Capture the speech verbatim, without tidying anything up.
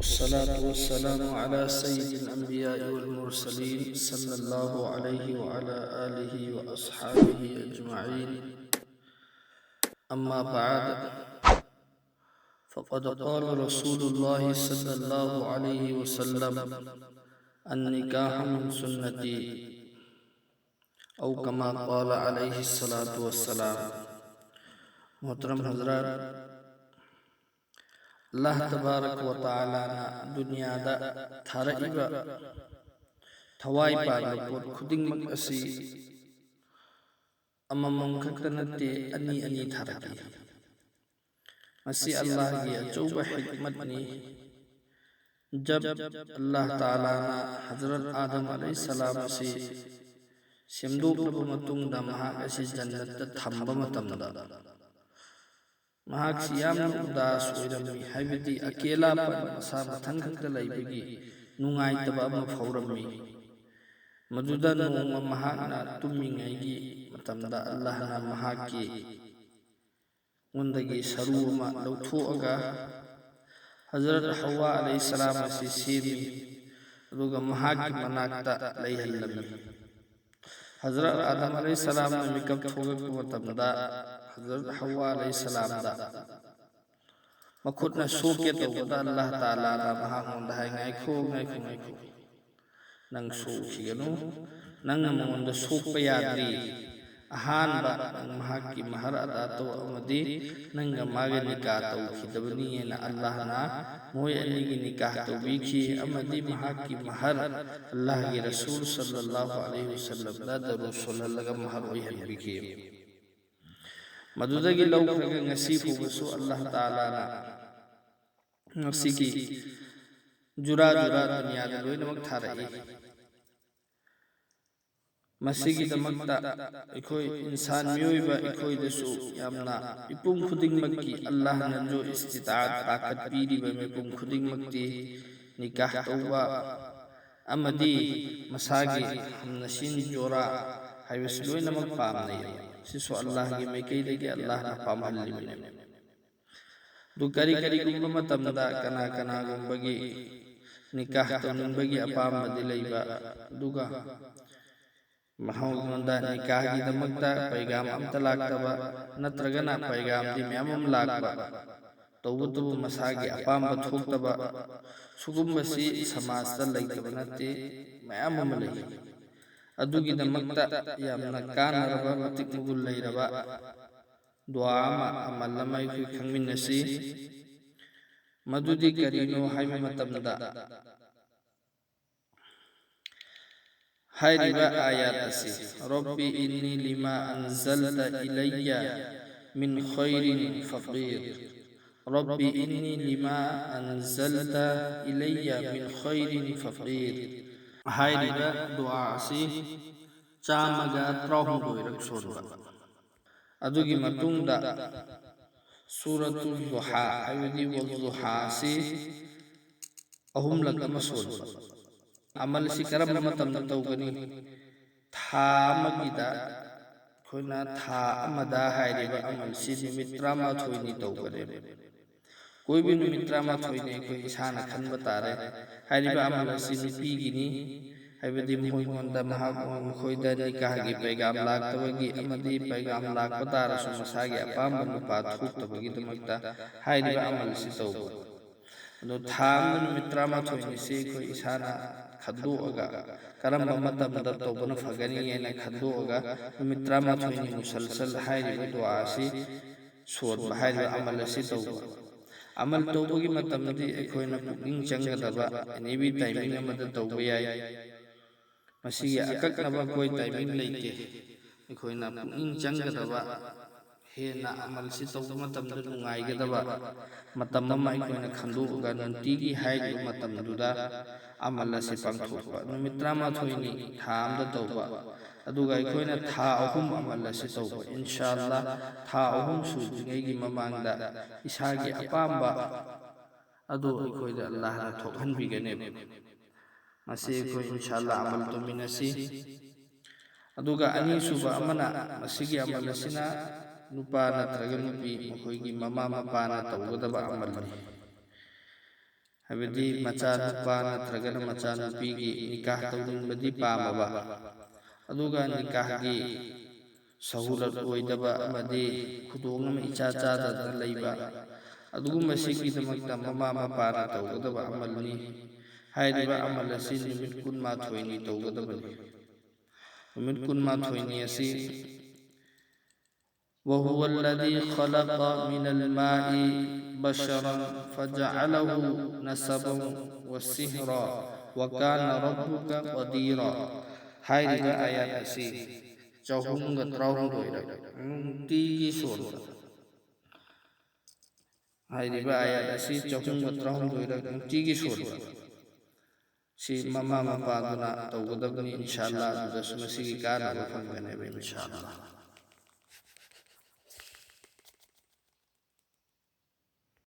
والصلاة والسلام على سيد الأنبياء والمرسلين صلى الله عليه وعلى آله وأصحابه أجمعين. أما بعد، فقد قال رسول الله صلى الله عليه وسلم: النكاح من سنتي، أو كما قال عليه الصلاة والسلام. محترم حضرات، ꯑꯜꯂꯥꯍ ꯇꯕꯥꯔꯛ ꯋꯥ ꯇꯥꯂꯥꯅ ꯗꯨꯅꯤꯌꯥꯗ ꯊꯥꯔꯛꯏꯕ ꯊꯋꯥꯏ ꯄꯥꯟꯕ ꯄꯣꯠ ꯈꯨꯗꯤꯡꯃꯛ ꯑꯁꯤ ꯑꯃꯃꯝ ꯈꯛꯇ ꯅꯠꯇꯦ, ꯑꯅꯤ ꯑꯅꯤ ꯊꯥꯔꯛꯏ꯫ ꯃꯁꯤ ꯑꯜꯂꯥꯍꯒꯤ ꯑꯆꯧꯕ ꯍꯤꯛꯃꯠꯅꯤ꯫ ꯖꯕ ꯑꯜꯂꯥꯍ ꯇꯥꯂꯥꯅ ꯍꯖꯔꯠ ꯑꯥꯗꯝ ꯑꯂꯩꯍꯤꯁꯁꯂꯥꯝ ꯑꯁꯤ ꯁꯦꯝꯗꯣꯛꯂꯕ ꯃꯇꯨꯡꯗ ꯃꯍꯥꯛ ꯑꯁꯤ ꯖꯟꯅꯠꯇ ꯊꯝꯕ ꯃꯇꯝꯗ ꯃꯍꯥꯛꯁꯤ ꯌꯥꯝꯅ ꯎꯗꯥꯁ ꯑꯣꯏꯔꯝꯃꯤ, ꯍꯥꯏꯕꯗꯤ ꯑꯀꯦꯂꯥꯄꯟ, ꯃꯁꯥ ꯃꯊꯟ ꯈꯛꯇ ꯂꯩꯕꯒꯤ ꯅꯨꯡꯉꯥꯏꯇꯕ ꯑꯃ ꯐꯥꯎꯔꯝꯃꯤ꯫ ꯃꯗꯨꯗ ꯅꯣꯡꯃ ꯃꯍꯥꯛꯅ ꯇꯨꯝꯃꯤꯉꯩꯒꯤ ꯃꯇꯝꯗ ꯑꯜꯂꯥꯍꯅ ꯃꯍꯥꯛꯀꯤ ꯉꯣꯟꯗꯒꯤ ꯁꯔꯨ ꯑꯃ ꯂꯧꯊꯣꯛꯑꯒ ꯍꯖꯔꯠ ꯍꯋꯥ ꯑꯂꯩꯍꯤꯁꯁꯂꯥꯝ ꯑꯁꯤ ꯁꯦꯝꯃꯤ, ꯑꯗꯨꯒ ꯃꯍꯥꯛꯀꯤ ꯃꯅꯥꯛꯇ ꯂꯩꯍꯜꯂꯝꯃꯤ꯫ ꯍꯖꯔꯠ ꯑꯥꯗꯝ ꯑꯂꯩꯍꯤꯁꯁꯂꯥꯝꯅ ꯃꯤꯀꯞ ꯊꯣꯛꯂꯛꯄ ꯃꯇꯝꯗ ꯍꯖꯔꯠ ꯍꯋꯥ ꯑꯂꯩꯍꯤꯁꯁꯂꯥꯝꯗ ꯃꯈꯨꯠꯅ ꯁꯣꯛꯀꯦ ꯇꯧꯕꯗ ꯑꯜꯂꯥꯍ ꯇꯥꯂꯥꯅ ꯃꯍꯥꯛꯉꯣꯟꯗ ꯍꯥꯏ, "ꯉꯥꯏꯈꯣ, ꯉꯥꯏꯈꯣ, ꯉꯥꯏꯈꯣ꯫ ꯅꯪ ꯁꯣꯛꯈꯤꯒꯅꯨ꯫ ꯅꯪꯅ ꯃꯉꯣꯟꯗ ꯁꯣꯛꯄ ꯌꯥꯗ꯭ꯔꯤ꯫ ꯑꯍꯥꯟꯕ ꯅꯪ ꯃꯍꯥꯛꯀꯤ ꯃꯍꯔ ꯑꯗꯥ ꯇꯧ ꯑꯃꯗꯤ ꯅꯪꯒ ꯃꯥꯒ ꯅꯤꯀꯥ ꯇꯧꯈꯤꯗꯕꯅꯤ" ꯍꯥꯏꯅ ꯑꯜꯂꯥꯍꯅ ꯃꯣꯏ ꯑꯅꯤꯒꯤ ꯅꯤꯀꯥ ꯇꯧꯕꯤꯈꯤ, ꯑꯃꯗꯤ ꯃꯍꯥꯛꯀꯤ ꯃꯍꯔ ꯑꯜꯂꯥꯍꯒꯤ ꯔꯁꯨꯜ ꯁꯜꯂꯜꯂꯥꯍꯨ ꯑꯂꯩꯍꯤ ꯋꯁꯜꯂꯝꯗ ꯗꯔꯨꯁ ꯁꯣꯜꯍꯜꯂꯒ ꯃꯍꯔ ꯑꯣꯏꯍꯟꯕꯤꯈꯤ꯫ ꯃꯗꯨꯗꯒꯤ ꯂꯧꯈ꯭ꯔꯒ ꯉꯁꯤ ꯐꯥꯎꯕꯁꯨ ꯑꯜꯂꯥꯍ ꯇꯥꯂꯥꯅ ꯉꯁꯤꯒꯤ ꯖꯨꯔꯥ ꯖꯨꯔꯥ ꯗꯨꯅꯤꯌꯥꯗ ꯂꯣꯏꯅꯃꯛ ꯊꯥꯔꯛꯏ꯫ ꯃꯁꯤꯒꯤꯗꯃꯛꯇ ꯑꯩꯈꯣꯏ ꯏꯟꯁꯥꯟ ꯃꯤꯑꯣꯏꯕ ꯑꯩꯈꯣꯏꯗꯁꯨ ꯌꯥꯝꯅ ꯃꯤꯄꯨꯝ ꯈꯨꯗꯤꯡꯃꯛꯀꯤ ꯑꯜꯂꯥꯍꯅ ꯖꯣ ꯏꯁꯇꯤꯇꯥꯠ, ꯇꯥꯀꯠ ꯄꯤꯔꯤꯕ ꯃꯤꯄꯨꯝ ꯈꯨꯗꯤꯡꯃꯛꯇꯤ ꯅꯤꯀꯥꯍ ꯇꯧꯕ ꯑꯃꯗꯤ ꯃꯁꯥꯒꯤ ꯍꯝꯅꯁꯤꯟ ꯖꯣꯔꯥ ꯍꯥꯏꯕꯁꯤ ꯂꯣꯏꯅꯃꯛ ꯄꯥꯝꯅꯩ꯫ ꯁꯤꯁꯨ ꯑꯜꯂꯥꯍꯒꯤ ꯃꯥꯏꯀꯩꯗꯒꯤ ꯑꯜꯂꯥꯍꯅ ꯄꯥꯝꯍꯜꯂꯤꯕꯅꯤ꯫ ꯑꯗꯨ ꯀꯔꯤ ꯀꯔꯤꯒꯨꯝꯕ ꯃꯇꯝꯗ ꯀꯅꯥ ꯀꯅꯥꯒꯨꯝꯕꯒꯤ ꯅꯤꯀꯥꯍ ꯇꯧꯅꯤꯡꯕꯒꯤ ꯑꯄꯥꯝꯕꯗꯤ ꯂꯩꯕ, ꯑꯗꯨꯒ ꯃꯉꯣꯟꯗ ꯅꯤꯀꯥꯍꯒꯤꯗꯃꯛꯇ ꯄꯩꯒꯥꯝ ꯑꯝꯇ ꯂꯥꯛꯇꯕ, ꯅꯠꯇ꯭ꯔꯒꯅ ꯄꯩꯒꯥꯝꯗꯤ ꯃꯌꯥꯝ ꯑꯃ ꯂꯥꯛꯄ, ꯇꯧꯕꯇꯕꯨ ꯃꯁꯥꯒꯤ ꯑꯄꯥꯝꯕ ꯊꯣꯛꯇꯕ, ꯁꯤꯒꯨꯝꯕꯁꯤ ꯁꯃꯥꯖꯇ ꯂꯩꯇꯕ ꯅꯠꯇꯦ, ꯃꯌꯥꯝ ꯑꯃ ꯂꯩ꯫ ꯑꯗꯨꯒꯤꯗꯃꯛꯇ ꯌꯥꯝꯅ ꯀꯥꯟꯅꯔꯕ, ꯃꯇꯤꯛ ꯃꯒꯨꯟ ꯂꯩꯔꯕ ꯗꯨꯋꯥ ꯑꯃ, ꯑꯃꯜ ꯑꯃ ꯑꯩꯈꯣꯏ ꯈꯪꯃꯤꯟꯅꯁꯤ꯫ ꯃꯗꯨꯗꯤ ꯀꯔꯤꯅꯣ ꯍꯥꯏꯕ ꯃꯇꯝꯗ, ꯍꯥꯏꯔꯤꯕ ꯑꯥꯌꯥꯠ ꯑꯁꯤ, "رب إني لما أنزلت إلي من خير فقير، رب إني لما أنزلت إلي من خير فقير"꯫ ꯍꯥꯏꯔꯤꯕ ꯗꯨꯋꯥ ꯑꯁꯤ ꯆꯥꯝꯃꯒ ꯇꯔꯥꯍꯨꯝꯗꯣꯏꯔꯛ ꯁꯣꯟꯕ꯫ ꯑꯗꯨꯒꯤ ꯃꯇꯨꯡꯗ ꯁꯨꯔꯇꯨꯜ ꯗꯨꯍꯥ, ꯍꯥꯏꯕꯗꯤ ꯋꯜ ꯗꯨꯍꯥ ꯑꯁꯤ ꯑꯍꯨꯝꯂꯛ ꯑꯃ ꯁꯣꯟꯕ꯫ ꯑꯃꯜ ꯑꯁꯤ ꯀꯔꯝꯕ ꯃꯇꯝꯗ ꯇꯧꯒꯅꯤ? ꯊꯥ ꯑꯃꯒꯤꯗ ꯑꯩꯈꯣꯏꯅ ꯊꯥ ꯑꯃꯗ ꯍꯥꯏꯔꯤꯕ ꯑꯃꯜꯁꯤ ꯅꯨꯃꯤꯠ ꯇꯔꯥꯃꯥꯊꯣꯏꯅꯤ ꯇꯧꯒꯅꯦꯕ꯫ ꯀꯣꯏꯕꯤ ꯅꯨꯃꯤꯠ ꯇꯔꯥꯃꯥꯊꯣꯏꯅꯤ ꯑꯩꯈꯣꯏ ꯏꯁꯥꯅ ꯈꯟꯕ ꯇꯥꯔꯦ꯫ ꯍꯥꯏꯔꯤꯕ ꯑꯃꯜ ꯑꯁꯤ ꯅꯨꯄꯤꯒꯤꯅꯤ, ꯍꯥꯏꯕꯗꯤ ꯃꯈꯣꯏꯉꯣꯟꯗ, ꯃꯍꯥꯛ, ꯃꯈꯣꯏꯗ ꯅꯤꯀꯥꯍꯒꯤ ꯄꯩꯒꯥꯝ ꯂꯥꯛꯇꯕꯒꯤ ꯑꯃꯗꯤ ꯄꯩꯒꯥꯝ ꯂꯥꯛꯄ ꯇꯥꯔꯁꯨ ꯃꯁꯥꯒꯤ ꯑꯄꯥꯝꯕ ꯅꯨꯄꯥ ꯊꯣꯛꯇꯕꯒꯤꯗꯃꯛꯇ ꯍꯥꯏꯔꯤꯕ ꯑꯃꯜ ꯑꯁꯤ ꯇꯧꯕ꯫ ꯑꯗꯣ ꯊꯥ ꯑꯃꯗ ꯅꯨꯃꯤꯠ ꯇꯔꯥꯃꯥꯊꯣꯏꯅꯤꯁꯤ ꯑꯩꯈꯣꯏ ꯏꯁꯥꯅ ꯈꯟꯗꯣꯛꯑꯒ, ꯀꯔꯝꯕ ꯃꯇꯝꯗ ꯇꯧꯕꯅ ꯐꯒꯅꯤ ꯍꯥꯏꯅ ꯈꯟꯗꯣꯛꯑꯒ, ꯅꯨꯃꯤꯠ ꯇꯔꯥꯃꯥꯊꯣꯏꯅꯤ ꯃꯨꯁꯜꯁꯜ ꯍꯥꯏꯔꯤꯕ ꯗꯨꯋꯥ ꯑꯁꯤ ꯁꯣꯟꯕ, ꯍꯥꯏꯔꯤꯕ ꯑꯃꯜ ꯑꯁꯤ ꯇꯧꯕ꯫ ꯑꯃꯜ ꯇꯧꯕꯒꯤ ꯃꯇꯝꯗꯤ ꯑꯩꯈꯣꯏꯅ ꯄꯨꯛꯅꯤꯡ ꯆꯪꯒꯗꯕ, ꯑꯦꯅꯤ ꯇꯥꯏꯃꯤꯡ ꯑꯃꯗ ꯇꯧꯕ ꯌꯥꯏ꯫ ꯃꯁꯤꯒꯤ ꯑꯀꯛꯅꯕ ꯑꯩꯈꯣꯏ ꯇꯥꯏꯃꯤꯡ ꯂꯩꯇꯦ꯫ ꯑꯩꯈꯣꯏꯅ ꯄꯨꯛꯅꯤꯡ ꯆꯪꯒꯗꯕ, ꯍꯦꯟꯅ ꯑꯃꯜꯁꯤ ꯇꯧꯕ ꯃꯇꯝꯗ ꯅꯨꯡꯉꯥꯏꯒꯗꯕ ꯃꯇꯝ ꯑꯃ ꯑꯩꯈꯣꯏꯅ ꯈꯟꯗꯣꯛꯑꯒ, ꯅꯨꯡꯇꯤꯒꯤ ꯍꯥꯏꯔꯤꯕ ꯃꯇꯝꯗꯨꯗ ꯑꯃꯜ ꯑꯁꯤ ꯄꯥꯡꯊꯣꯛꯄ꯫ ꯅꯨꯃꯤꯠ ꯇꯔꯥꯃꯥꯊꯣꯏꯅꯤ ꯊꯥ ꯑꯃꯗ ꯇꯧꯕ, ꯑꯗꯨꯒ ꯑꯩꯈꯣꯏꯅ ꯊꯥ ꯑꯍꯨꯝ ꯑꯃꯜ ꯑꯁꯤ ꯇꯧꯕ꯫ ꯏꯟꯁꯥ ꯑꯜꯂꯥ, ꯊꯥ ꯑꯍꯨꯝ ꯁꯨꯗ꯭ꯔꯤꯉꯩꯒꯤ ꯃꯃꯥꯡꯗ ꯏꯁꯥꯒꯤ ꯑꯄꯥꯝꯕ ꯑꯗꯨ ꯑꯩꯈꯣꯏꯗ ꯑꯜꯂꯥꯍꯅ ꯊꯣꯛꯍꯟꯕꯤꯒꯅꯦꯕ꯫ ꯃꯁꯤ ꯑꯩꯈꯣꯏ ꯏꯟꯁꯥ ꯑꯜꯂꯥ ꯑꯃꯜ ꯇꯧꯃꯤꯟꯅꯁꯤ꯫ ꯑꯗꯨꯒ ꯑꯅꯤꯁꯨꯕ ꯑꯃꯅ, ꯃꯁꯤꯒꯤ ꯑꯃꯜ ꯑꯁꯤꯅ ꯅꯨꯄꯥ ꯅꯠꯇ꯭ꯔꯒ ꯅꯨꯄꯤ ꯃꯈꯣꯏꯒꯤ ꯃꯃꯥ ꯃꯄꯥꯅ ꯇꯧꯒꯗꯕ ꯑꯃꯜꯅꯤ꯫ ꯍꯥꯏꯕꯗꯤ ꯃꯆꯥꯅꯨꯄꯥ ꯅꯠꯇ꯭ꯔꯒꯅ ꯃꯆꯥꯅꯨꯄꯤꯒꯤ ꯅꯤꯀꯥꯍ ꯇꯧꯅꯤꯡꯕꯗꯤ ꯄꯥꯝꯃꯕ, ꯑꯗꯨꯒ ꯅꯤꯀꯥꯍꯒꯤ ꯁꯍꯨꯂꯠ ꯑꯣꯏꯗꯕ ꯑꯃꯗꯤ ꯈꯨꯗꯣꯡ ꯑꯃ ꯏꯆꯥ ꯆꯥꯗꯗꯅ ꯂꯩꯕ, ꯑꯗꯨꯒꯨꯝꯕꯁꯤꯒꯤꯗꯃꯛꯇ ꯃꯃꯥ ꯃꯄꯥꯅ ꯇꯧꯒꯗꯕ ꯑꯃꯜꯅꯤ꯫ ꯍꯥꯏꯔꯤꯕ ꯑꯃꯜ ꯑꯁꯤ ꯅꯨꯃꯤꯠ ꯀꯨꯟꯃꯥꯊꯣꯏꯅꯤ ꯇꯧꯒꯗꯕꯅꯤ꯫ ꯅꯨꯃꯤꯠ ꯀꯨꯟꯃꯥꯊꯣꯏꯅꯤ ꯑꯁꯤ وهو الذي خلق من الماء بشرا فجعله نسبا وصهرا وكان ربك قديرا꯫ ꯍꯥꯏꯔꯤꯕ ꯑꯥꯌꯥꯠ ꯑꯁꯤ ꯆꯍꯨꯝꯒ ꯇꯔꯥꯍꯨꯝꯗꯣꯏꯔꯛ ꯅꯨꯡꯇꯤꯒꯤ ꯁꯣꯟꯕ꯫ ꯍꯥꯏꯔꯤꯕ ꯑꯥꯌꯥꯠ ꯑꯁꯤ ꯆꯍꯨꯝꯒ ꯇꯔꯥꯍꯨꯝꯗꯣꯏꯔꯛ ꯅꯨꯡꯇꯤꯒꯤ ꯁꯣꯟꯕ꯫ ꯁꯤ ꯃꯃꯥ ꯃꯄꯥꯗꯨꯅ ꯇꯧꯒꯗꯕꯅꯤ, ꯏꯟꯁꯥ ꯑꯜꯂꯥ꯫ ꯑꯗꯨꯗꯁꯨ ꯃꯁꯤꯒꯤ ꯀꯥꯟꯅꯕ ꯐꯪꯒꯅꯦꯕ, ꯏꯟꯁꯥ ꯑꯜꯂꯥ꯫